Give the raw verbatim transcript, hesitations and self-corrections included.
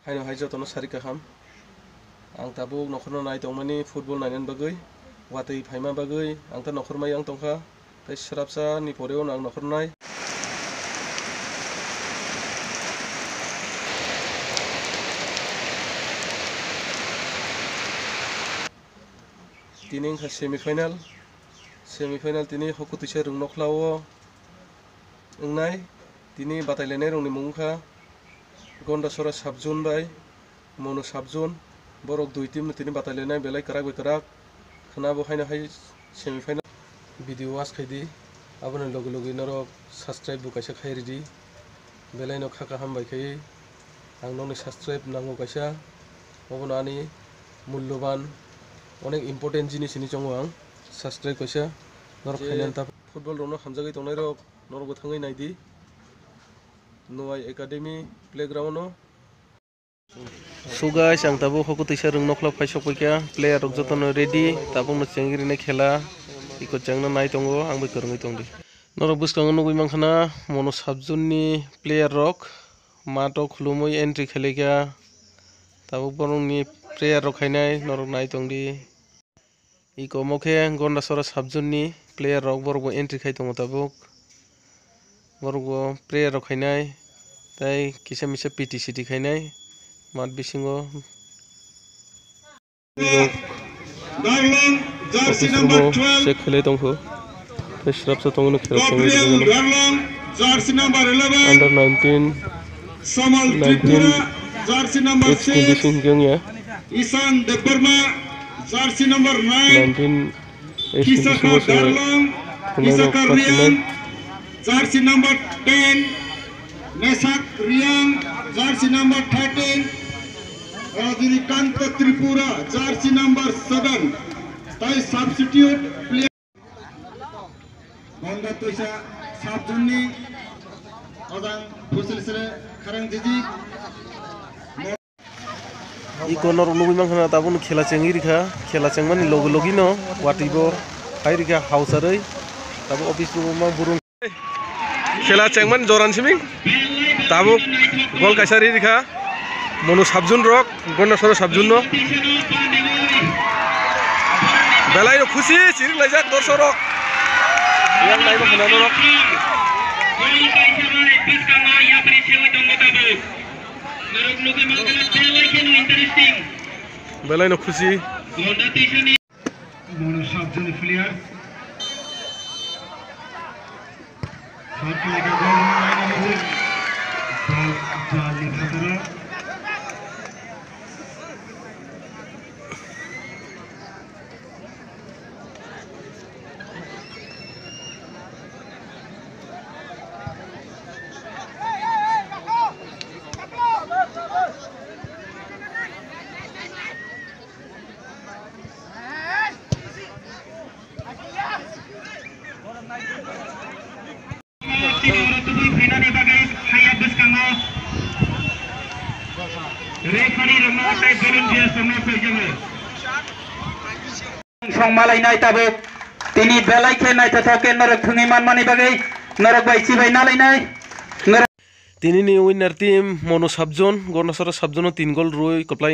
Haino hai jotono sari kaham. Ang tabuk nokhorno nai tongmani football nainani bagwi, watwi phaima bagwi ang ta nokhor mai yang tongkha. Tei swrapsa ni poreo no ang nokhor nai. Tini wngkha semi final. Semi final tini hokutwisa rwng nokhlao wngnai. Tini batailainairokni mung wngkha Gondasora Subzone bai Monu Subzone. Borok dui team no tini batailainai belai kwrak bai kwrak. Khwna bo haino hai semi final. Video watch khai di, aboni logi logi norok subscribe bo kaisa khai ridi. Belai no kha kaham bai khai ang nokni subscribe nango kaisa. Obono ani mulloban, onek important jinis hinwi chongo ang. Subscribe kaisa norok khainani ta. Football rokno hamjagwi tongnairok norokbo thangwi naidi Nuwai Academy playground o. So guys, ang tabuk hokutwisa rwng nokhlao phai sokpaikha, player rok jotono ready, tabukno chengwi rinai khela, iko chengna nai tongo, ang bai kwrwngwi tongdi. Norok bwskango nugwi mankha na, Monu Subzone ni player rok mato khulumwi entry khailaikha, tabuk borokni player rok khainai norok nai tongdi. Iko omo khe Gondasora Subzone ni player rok, borok bo entry khai tongo tabuk. Borok bo prayer rok khainai, tei kisa misa P T C T khainai mat bisingo. Darlong, jersey number twelve. Check khlai tongkho. Tei swrapsa tongmani khela Gabriel tongwi Darlong, jersey number eleven. Under nineteen, Samal nineteen Tripura, jersey number age six. Condition hinkhe wngya. Ishan Debbarma, jersey number nine. Nineteen age condition Kisaka bo se Darlong, thumnairok Kisaka Riang, jersey number ten. Mesak Riang, jersey number thirteen. Rajinikanto Tripura, jersey number seven. Tai substitute player. Gonda Tuisa Subzone ni ojang Fusil Sele Kharang Jiji. Iko norok nugwi mankha na, tabukno khela chengwi rikha, khela chengmani logi logi no watwi bo phai rikha haucharwi, tabuk office room o ma burung. Khela chengmani joran simi tabuk gol kaisa ri rikha Monu Subzone rok, Gondasora Subzone no. Belai no khusi chirik laijak dorso rok. Yang nai bo khna norok. Belai no khusi. Monu Subzone players. Shot like a goal, ball, ball ni phataro. Song malainai tabuk tini belai khe naithothok khe norok thwngwi manmani bagwi norok bai chibai nalainai. Norok Tini ni winner team Monu Subzone, Gondasora Subzone o tin gol rwi kwplai.